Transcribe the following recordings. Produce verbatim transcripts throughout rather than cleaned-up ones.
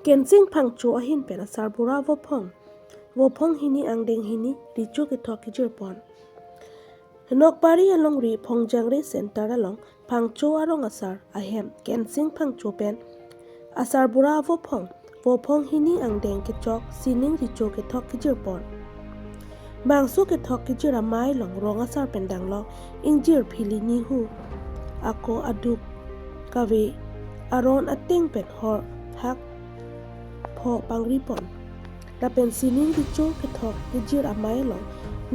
Kensing Phangcho ahin pen asarbura vophong, vophong hini angdeng hini recho kethok kejirpon. Nokbari alongri Phongjangre Center along Phangcho arong asar ahem Kensing Phangcho pen asarbura vophong, vophong hini angdeng kechok sining recho kethok kejirpon. Bangso kethok kejir amei along rong asar pen danglok ingjir phili nihu ako aduk kave aron ateng pen hor hak pho pangripon. Lapen sining recho kethok kejir amei along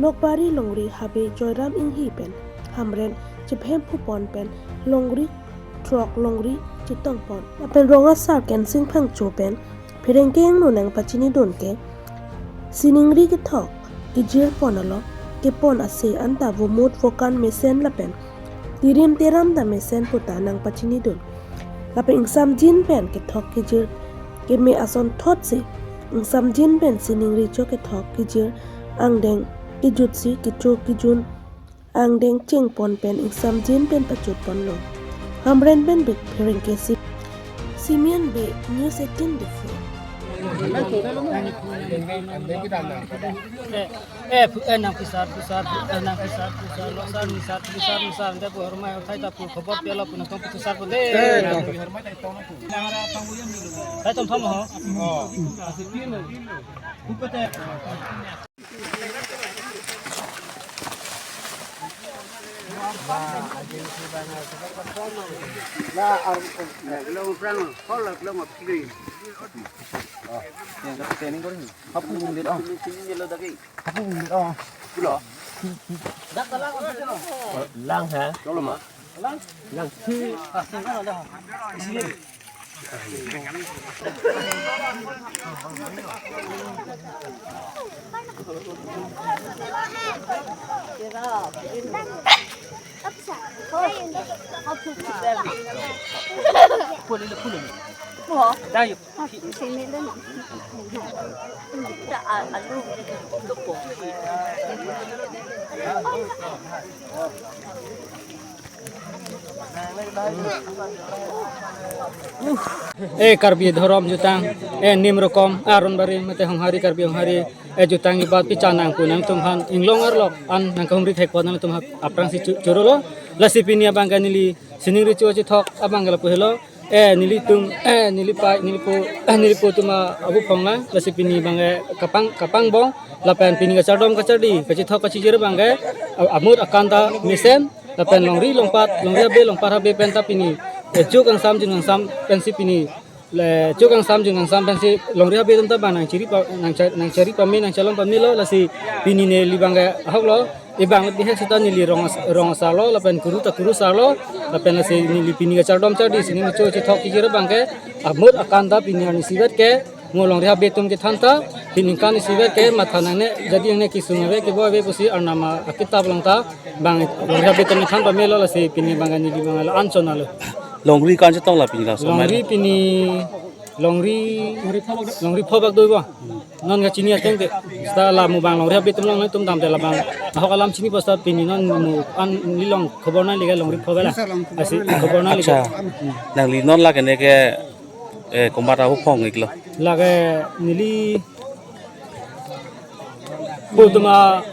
Nokbari longri habe Joyram Inghi pen Hamren chephem phupon pen longri throk longri chetongpon. Lapen rong asar Kensing Phangcho pen pherangke angno nangpachinidun ke siningri kethok kejirpon along kepon ase anta vomut vokan mesen lapen tirim teram ta mesen puta nangpachinidun. Lapen ingsamjin pen kethok kejir keme asonthotsi ingsamjin pen sining recho kethok kejir angdeng kejutsi kecho kejun angdeng chengpon pen ingsamjin pen pachutponlo. Hamren pen bik pherangke si Simeon Bey, News eighteen Diphu. Eh, eh, pu-, eh, nang pisar, pisar, pu-, eh, nang pisar, pisar, losar, misar, pisar, misar, ante pu hormai, uthai ta pu khobor pelo, pu nangtong pu pisar pu de. Eh, nang. Thai tom tom ho. Oh. Lang ha? Lang si. Eh, Karbi dhorom jutang, eh, nim rokom, aron bari mate honghari, Karbi honghari, eh, jutang ibat pichanang kunang tum han inglong arlok an nangkahumri thekpon nangtum ha aphrangsi chu-, chorolo. Lasi pini abang ke neli sining recho chethok abang ke lapu helo. Eh, nelitum, eh, neli pai, neli po, eh, neli po atum abu phong lang, lasi pini abang ke kapang, kapangbong, lapen pini kachardom kachardi, kachethok kachijir abang ke, a-, amut akan ta mesen, lapen longri longpat, longri habe longpat habe pen ta pini, eh, chuk angsam jun angsam pensi pini, le chuk angsam jun angsam pensi longri habe atum ta abang nangchiri pa, nangcha-, nangchari pame, nangchalom pamelo, lasi pini neli abang ke ahok lo, abang le bihek seta neli rong as-, rong asar lo, lapen kuru ta kuru asar lo, lapen lasi neli pini kachardom chardi, sining recho chethok kejir abang ke, amut akan ta pini arni isivet ke, mo longri habe atum kethan ta, pini aningkan isivet ke, matha nangne, jadi nangne kesung ave, kebo ave pusi arnam akitap along ta, abang longri habe atum kethan pamelo lasi pini abang ke neli abang ke la-an chon alo. Longri ko-an chetong la pini laso amei? Longri pini, longri, longri pho bak do bo. Non kachini ateng te. Seta la mo abang longri habe atum along nangtum damte la abang. Ahok alam chini posta pini non mo an neli along khobor nangli ke longri pho bela. Asi khobor nangli ke. Accha. Nangli non lake ne ke, eh, komat abu phong iklo? Lake neli po atum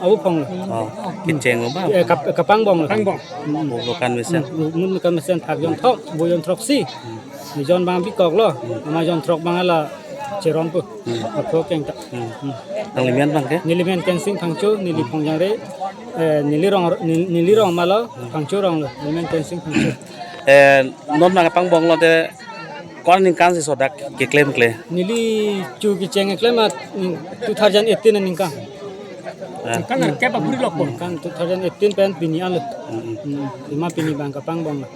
abu phong lo. Oh, kecheng lo ba? Eh, kap-, kapangbong lo. Kapangbong. Hmm. Mo vokan mesen. Hmm, mo vokan mesen thak jon thok, bo jon throksi. Hmm. Ni jon abang bikok lo. Hmm. Ama jon throk abang la cheron po. Hmm. Apho keng ta. Hmm. Hmm. Nangli men abang ke? Neli men Kensing Phangcho, neli Phongjangre, eh, neli rong, neli, neli rong ma lo, hmm, Phangcho rong lo, neli men Kensing Phangcho. Eh, non abang kapangbong lote, ko-an aningkan si sodak keklem kle? Neli chu kecheng keklem at, ning, two thousand eighteen aningkan. Ah. Kan arke pa buri lok po. Kan two thousand eighteen pen pini alo. Hmm, hmm. Hmm, lima pini abang kapangbong lo.